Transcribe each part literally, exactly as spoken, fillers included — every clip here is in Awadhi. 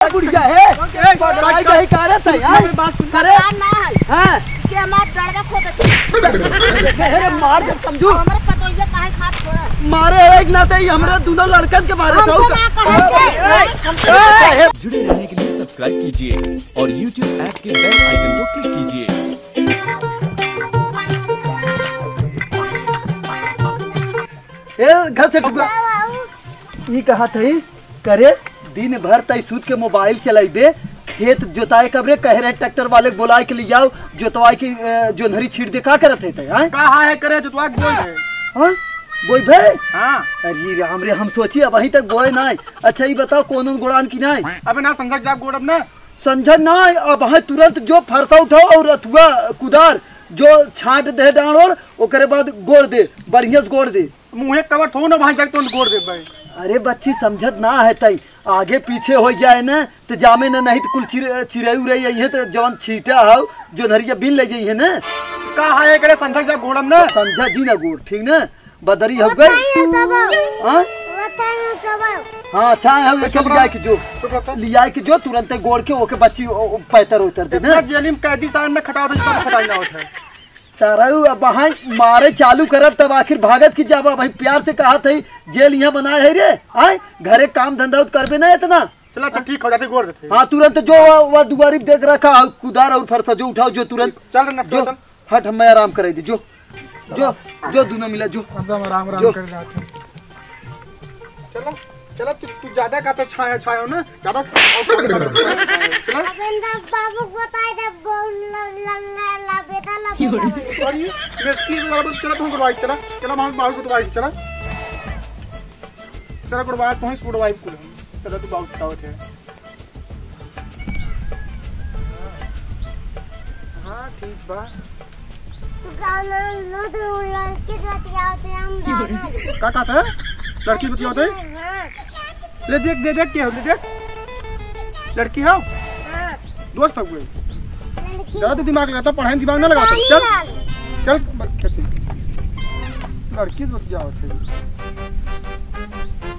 बुढ़िया है, ए, पगलाई गई का रे तै, हैं? मेरी बात सुन। करे? पगला ना है। हाँ। कि हमार डरवा खो देते। देखे रे, मार दे, समझू। हमरे पतोहिया काहे खात छोड़ा? मारे है एक नाते ही हमरे दोनों लड़कन के मारे हमको सौ ना कहे के। ए, ए, ए, जुड़े रहने के लिए सब्सक्राइब कीजिए और YouTube ऐप के बेल आइकन को क्लिक कीजिए। ए, घर से टुकड़ा। का बाबू? ई कहा थई, करे, दिन भर तई सूत के मोबाइल चलाइबे, खेत जोताए कब रे, कहे रहे ट्रैक्टर वाले के बोलाए के ले जाओ, जोतवाए के, अ, जोन्हरी छीट दे, का करत है तई, हैं? का हाय है करे, जोतवाए के बोल दे। हाँ? बोई भे? हाँ। अरे राम रे, हम सोची अबहीं तक बोए नाई। अच्छा, ई बताओ, कौनो गोड़ान की नाई? अबे ना, संझा के जाब गोड़ब ना। संझा नाई, अबहीं तुरंत जो फरसा उठाओ और अथुआ कुदार, जो छांट दे डांड़ ओड़, ओकरे बाद गोड़ दे, बढ़िया से गोड़ दे। मुँहे कवर थोड़ो ना भाई, जाके तुरंत गोड़ दे भाई। अरे बच्ची समझत ना है तई, आगे पीछे हो जाए ना, तो जामे ना, नहीं तो कुल चिर-, चिरई उरई आई है, तो जवन छीटा हौ, जोन्हरिया बीन ले जाई है ना। का है एकरे संझा जा गोड़म ना? संझा जी ना गोड़, ठीक ना? बदरी हो गई। बताइए दबाओ। हाँ? बताइए दबाओ। हाँ, अच्छा है, चुप रहो। लियाए के जो, चुप रहो। लियाए के जो, तुरंते गोड़ के ओके बच्ची, ओ, ओ, पैतर उतर दे ना। इतना जेल में कैदी साहब ने खटाओ तो इसको खटाई ना होता है। सारा अब वहाँ मारे चालू करब तब आखिर भागत की जाबा। भाई प्यार से कहा थई जेल यहाँ बनाए है रे, आए घरे काम धंधा तो करबे ना इतना। चला, अच्छा, ठीक हो जाते, गोड़ देते। हाँ, तुरंत जो वा, वा दुआरी देख रखा है, कुदार और फरसा जो उठाओ, जो तुरंत। चल रे, नटवा, जो, चल। हट, हमें आराम कराई दे, जो, जो, जो दोनों मिला, जो। एकदम आराम, आराम जो। कर जाते। चला, चला, तू, तू ज्यादा का पे छाया, छाया हो ना, ज्यादा और कोई का पे छाया, छाया, चला। अब इनका बाबू को बताए दे, बोल, ल-, ल-, ल-, ल-, बेटा, ल-, बेटा बोले। और ये, मेरे की जरा बोल, चला, तुम गुड़वाई, चला, चला, माँ, माँ को गुड़वाई, चला। चला, गुड़वाई, तुम गुड़वाई, कुल। चला, तू बाबू बताओ थे। हाँ, ठीक बा। तू गाँव में लो तो लड़की बतियाओ थे, हम गाँव में। का कहत है? लड़की बतियाओ थे? हाँ। ले देख, दे देख, के हो? ले देख। लड़की हो? हाँ। दोस्त हो कोई? लड़की। ज्यादा तो दिमाग लगाता, पढ़ाई में दिमाग ना लगाता। चल। चल, ब-, खेती। लड़की से बतियाओ थे। चल,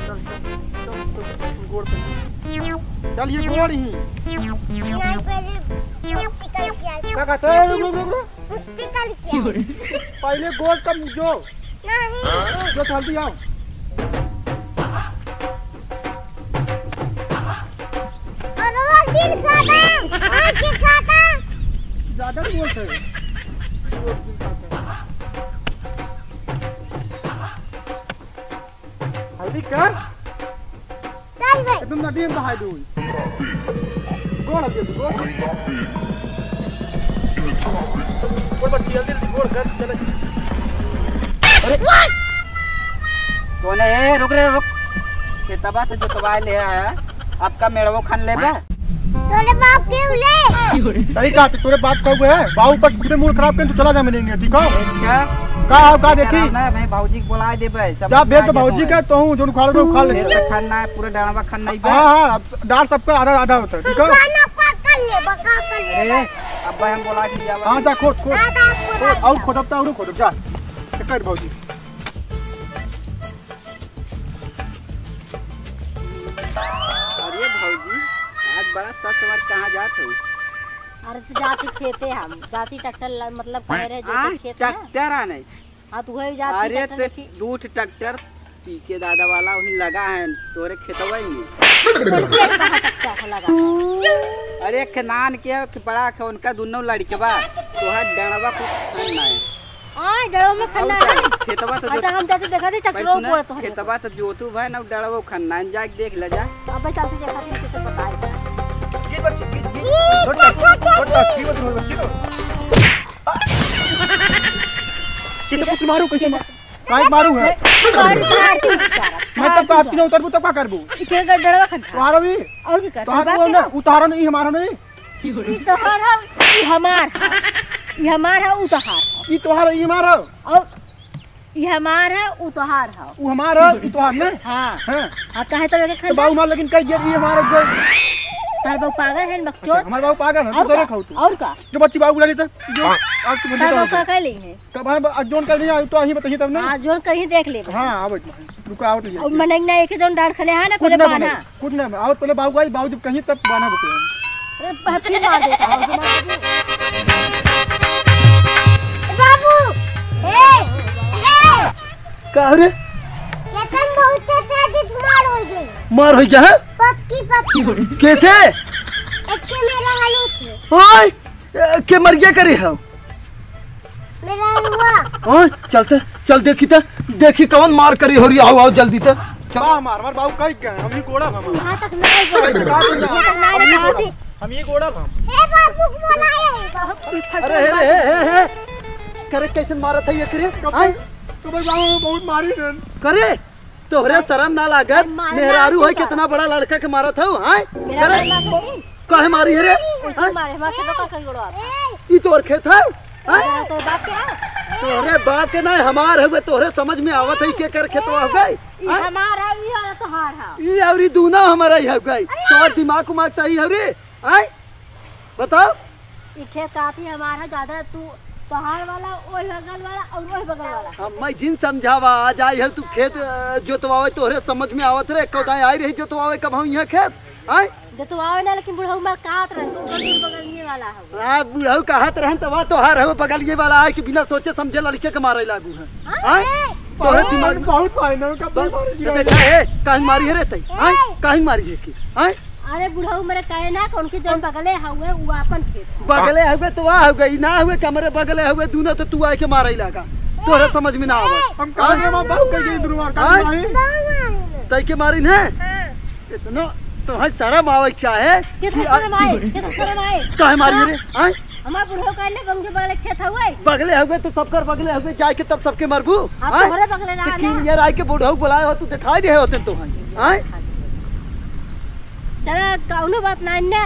चल, चल, चल, गोड़ पे। चल, ये गोड़ ही। नहीं, पहले कुट्टी करके आई। का कहते हैं? रुक, रुक, रुक, रुक। कुट्टी करके आई। पहले गोड़ तब जो। नहीं। जो जल्दी आओ। और वो दिल खाता, और दिल खाता। ज्यादा नहीं बोलते। वो दिल खाता। हल्दी कर। कर भाई। एकदम नदी में बहाई दूँ। गोड़ हल्दी, गोड़। गोड़ बच्ची, जल्दी, जल्दी, गोड़ कर, चले। अरे। कौन है? ए, रुक रे, रुक। खेतवा तो जोतवाए ले आया। आपका मेड़वो खान लेबा? तोरे बाप के उले। सही कहा, तो तोरे बाप का हुआ है। बाबू पर पूरे मूड खराब कर, तू चला जा, मैंने नहीं, ठीक हो? अच्छा। का आओ, का देखी? ना, मैं भौजी के बुला देबे, सब जा, उठा भेज दे भौजी के। तो हूँ, जो उखाड़ में उखाड़ ले। ये तो खाना है, पूरा डालवा खाना ही बा। हाँ, हाँ, अब डाल सबका आधा आधा होता है, ठीक है? खाना पकड़ ले, बका कर ले। ए, अब भाई हम बुला के जावा। हाँ, जा खोद, खोद। आधा खोद, खोद, और खोदब तो और खोदब, जा। कर भौजी। अरे भौजी, आज बड़ा सज संवर कहाँ जात हो? अरे तो जाती खेते हम, जाती ट्रैक्टर ल-, मतलब कह रहे आ, जोते खेत ना। ट्रैक्टर आने। हाँ, तो वही जाती अरे ट्रैक्टर तो देखी। दू ठे ट्रैक्टर पीके दादा वाला वहीं लगा है तोरे खेतवा में। कैसे कहाँ ट्रैक्टर लगा? अरे खनान के, के बड़ा के उनका दुनो लड़कवा, तोहर डणवा कुछ खान ना है। हाँ, डणवा में खन्ना है। खेतवा तो अच्छा, जो हम जाते देखा थे, भाई ट्रैक्टरों सुना, को तो खेतवा तो जोतू भाई ना, डणवा खन्ना है, जाके देख ले जा। अब भाई चलते देखा थे, किसे बताए। ये बच्ची, ये, ये, ये, छोटा, छोटा, छोटा, छोटा। ये बच्ची, बच्ची, बच्ची। कैसे कुछ मारू, कैसे मारू? काहे मारू है? मारू, मारू, मारू। मैं तब का आपकी ना उतरबू, तब का करबू? इके का डणवा खन्ना। तोहार भी? और की कर? तोहार बाप तो के ना, ना? उतारो नहीं, हमारा नहीं। ई तोहार है, ई हमार है। ई हमार है, ऊ तोहार है। ई तोहार है, ई हमार है। और ई हमार है, ऊ तोहार है। ऊ हमार है, ई तोहार ना? हाँ। हाँ। हाँ, काहे तो लेके तो खान बाबू मार लेकिन कह दिया, ई हमार है, जो हमार बाबू पागल है, बकचोद। अच्छा, हमार बाबू पागल है, और दूसरे का? खाऊ तू। और का? जो बच्ची बाबू बुला लेता, जो आज तू हमार बंदे बाबू का। का कह ली है? कब हम आज जोन कर लिया, तो अही बताइए तब ना। हाँ, जोन कर ही देख ले। हाँ, आवे। रुका, आवत नहीं और है। मनई ना एक जौन डांड खले है ना, कुछ पहले ना बांधा। बने, कुछ ना बने। आवत पहले बाबू आई, बाबू जब कहीं तब बांधा बकरे। अरे, फिर मार देता है। बाबू, ए, ए। का रे? केतन बहुत तेज मार हो गई। मार हो गया है? पक्की, पक्की। कैसे? एक के मेरे हालू थे। ओए, ए, के मर गया करे हो? मेहरारुआ। हाँ, चलते, चल देखी त, देखी कौन मार करी हो रही, आओ, आओ जल्दी त। चल। बा हमार, हमार बाबू कहीं गए, हम ही गोड़ा हम। यहाँ तक नहीं गए। ऐसे कहा तुमने? यहाँ तक नहीं हम ही रहा गोड़ा थी। हम ही गोड़ा हम। हे बाबू को बोला है, बाबू। अरे, हे, हे, हे, हे। करे कैसे मारत है ये करे? कब हाँ? तो भाई बाबू बहुत मारी है। करे? तोहरे शरम ना लागत? अरे मार मेहरारू ना है, कितना बड़ा लड़का के मारत हौ, हैं? मेरा करे? मार ना सके। काहे मारी है रे? उसे हैं? मारे, हमारे खेतवा का करी गोड़वा। ई तोर खेत है? हैं? अरे तोर बाप के है? तोहरे बाप के ना, हमार हउवे, तोहरे समझ में आवत है के कर खेतवा हो गई? ई हैं? हमार है, ई वाला तोहार है। ई अउरी दूनो हमारा ही हो गई। तोहर दिमाग उमाग सही है रे? हैं? बताओ। ई खेत काफी हमार है, ज्यादा तू पहाड़ वाला, ओह बगल वाला और ओह बगल वाला। हम मैं जिन समझावा, आज आई है तू खेत, अ, जोतवावे, तोहरे समझ में आवत रहे, कौदाई आई रही जोतवावे, कब हम यहाँ खेत, आय? जोतवावे ना, लेकिन बुढ़ऊ मार कहत रहे, तू बगल, बगल ये वाला है। हाँ, बुढ़ऊ कहत रहे, तो वहाँ तोहार है, बगल ये वाला है कि बिना सोचे समझे लड़के के मारे लागू है। हाँ? हाँ? ए! तोहरे दिमाग में बहुत मायने का तो, मारे तो गिरा। देखा है, काहे मारी है रे तई? हाँ? काहे मारी है कि? हाँ? अरे बुढ़ऊ मेरे कहे ना कि उनके जौन बगले हउवे, उ आपन खेत है। बगले हउवे तो वाह हउवे, ई ना हउवे कि हमरे बगले हउवे, दूनो तो तू आए के मारे लागा। तोहरे समझ में ना आवे। हम कहाँ हाँ? गए, वहाँ बाबू कह गए दुनू मार, हाँ? कहाँ नहीं? तई के मारिन है? हाँ। इतना तो है शर्म आवे चाहे कितना कि आ-, शर्म आए, कितना शर्म आए। काहे मारी हाँ? रे? हाँ? हमार बुढ़ऊ कहले बंगे बगले खेत हउवे। बगले हउवे तो सबकर बगले हउवे, जाए के तब सबके मरबू। हाँ, हाँ? तोहरे बगले ना तो ना। किन यार आए के बुढ़ऊ बुलाए हो, तू दिखाई दे होते तो हैं। हाँ? चला, कौनो बात ना, ना।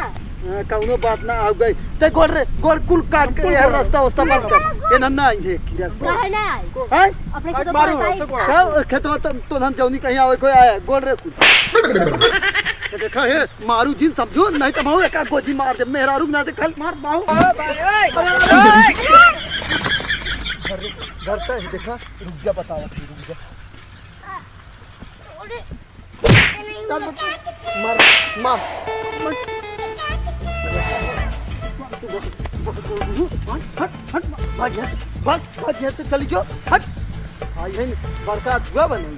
हाँ, कौनो बात ना, आ गई। ते गोड़ रे, गोड़ कुल काट के यार रास्ता उस्ता बंद कर। ये नन्ना आई है, की रास्ता। काहे ना आई? हाँ? अपने खेतवा मारो, पर आई। तो गोड़। का खेतवा तो, तो हम जौनी कहीं आवे कोई आया, गोड़ रे कुल। ये देखा है? मारू जिन समझो, नहीं तो मारू एका गोजी मार दे, मेहरारू ना दे, खाली मार बाहु। घर, घर का ही देखा, रुक जा, बतावा, रुक जा। मार, मार, मार। हट, हट, भाग यहाँ से, भाग, भाग यहाँ से, चली जाओ, हट। आई है, बड़का धुआं बने।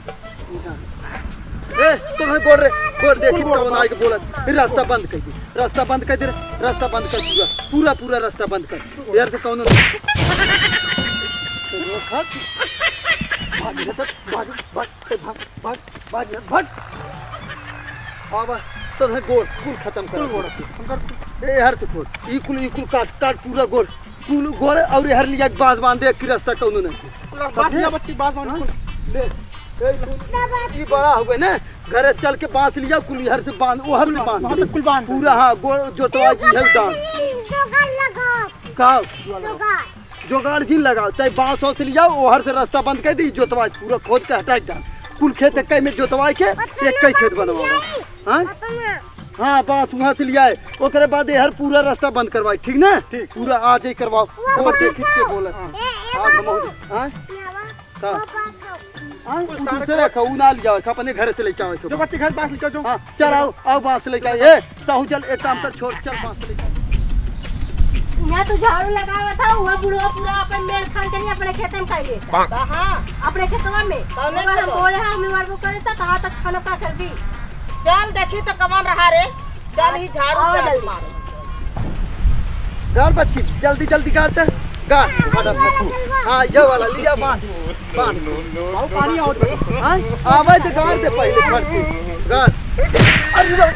ए, तुम्हें गोड़ रे, गोड़ देखी कौन आइके बोलत, फिर रास्ता बंद कर दे, रास्ता बंद कर दे, रास्ता बंद कर पूरा, पूरा, पूरा रास्ता बंद कर। यार से कौनो नहीं। भाग, भाग, भाग, भाग, भाग, भाग, भाग। आवा, तुम्हें गोड़, कुल खत्म कर। कुल गोड़, हम कर। ए, हर से खोल, ई कुल, ई कुल काट, काट पूरा गोड़। कुल गोड़ और हर लिया के बांस बांध दे, कि रास्ता कौनो नहीं। पूरा बांस लिया बच्ची, बांस बांध हाँ? कुल। ले, ए, कुल, ई बड़ा हो गए ना, घरे चल के बांस लिया, कुल हर से बांध, ओ हर से बांध। वहाँ तक कुल बांध। पूरा हाँ, गोड़ जोतवा जी है डांड। जोगाड़ लगा। का? जोगाड़। जोगाड़ जिन लगाओ, चाहे बांस वांस लिया, ओ हर से रास्ता बंद कर दी, जोतवा पूरा खोद के हटा डाल। कुल खेत एक में जोतवा के, एक ही खेत बनवा। हाँ? हाँ, बांस वहाँ से लियाए, ओकरे बाद ये हर पूरा रास्ता बंद करवाई, ठीक ना? ठीक। पूरा आज ही करवाओ। वो और बच्ची देखित के बोला। हाँ। ए, ए, आज हम बाबू। हाँ? ये आवा। का? वो बांस दो। हाँ, वो उ सारे दूसरे को का, उ ना लियाओ, का अपने घर से लेके आओ, जो बच्ची घर बांस लेके आओ, जो। हाँ, चल आओ, आओ बांस लेके आओ। ए, ताहू चल, एक काम कर, छोड़, चल बांस लेके आओ। यहाँ तो झाड़ू लगावा था, वहाँ बुढ़वा पूरा अपन मेड़ खान के लिए अपने खेत में खाई लेता। कहाँ? अपने खेतवा में। कौने वो हम खेतवा? बोले हैं, हम मारबो करे तो कहाँ तक खाना पा कर दी। चल देखी तो कमन रहा रे, चल ही झाड़ू आओ से जल्दी। मारो। गाड़ बच्ची, जल्दी जल्दी गाड़ दे, गाड़, फटाफट। हाँ, ये वाला लिया, बांध, बांध। आओ, पानी आओ। हाँ, आवे तो गाड़ दे पहले फट से, गाड़। अरे रे,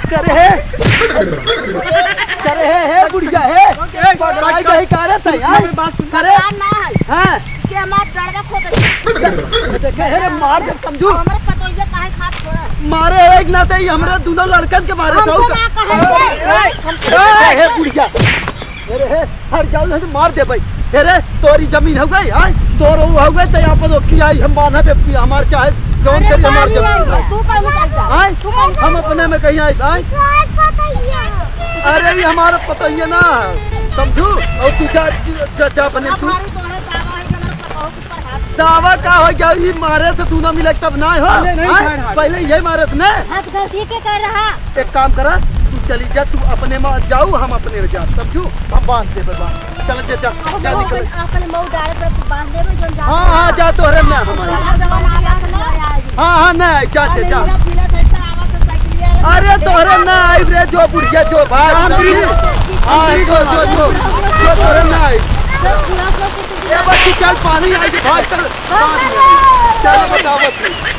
करे है, करे है, हे बुढ़िया है, पगलाई गई का रे तै, हाँ? करे, हाँ। के हमार डरवा खोद दे। देखे हे रे, मार दे समझू। हमरे पतोहिया काहे खात छोड़ा? मारे एक नाते ही हमरे दोनों लड़कन के मारे हम था तो का। ना कहे थे। ए, हे बुढ़िया। अरे हे, हट जाओ, नहीं तो मार दे भाई। अरे, तोरी जमीन हो गई, हाँ? तोर वो हो गई, तो यहाँ पर तो किया ही हम बांधा बेपती, हमारे चाहे कौन करी हमार जमीन है? तू कौन करता? आय? तू कौन हम अपने में कहीं आए, आय? अरे, ये हमारा पता ही है ना, समझू? और तू जा, जा, जा अपने तू। हमारी तो है दावा है कि हमारा पतोह के ऊपर हाथ। दावा का हो गया? ये मारे से तू ना मिले तब ना हो। अरे, नहीं, आय? नहीं, नहीं। पहले ये मारे से ना। हाथ गलती के कर रहा। एक काम करा, तू चली जा, तू अपने में जाऊ, हम अपने में जा, समझू? हम बांध देबे बा। चल, जा, जा, जा, निकल। अपन, अपन मऊ डारे पर तू बांध देबे, जौन जा। हाँ, हाँ, जा, तोहरे में हमारा। हाँ, हाँ, ना आई, जा, जा, जा। अरे, तोहरे ना आई रे, जो बुढ़िया, जो भाग, समझी? हाँ, जो, जो, जो, जो तोहरे ना आई। ए बच्ची, चल, पानी आई, भाग, चल, पानी आई। चल, बतावत हूँ।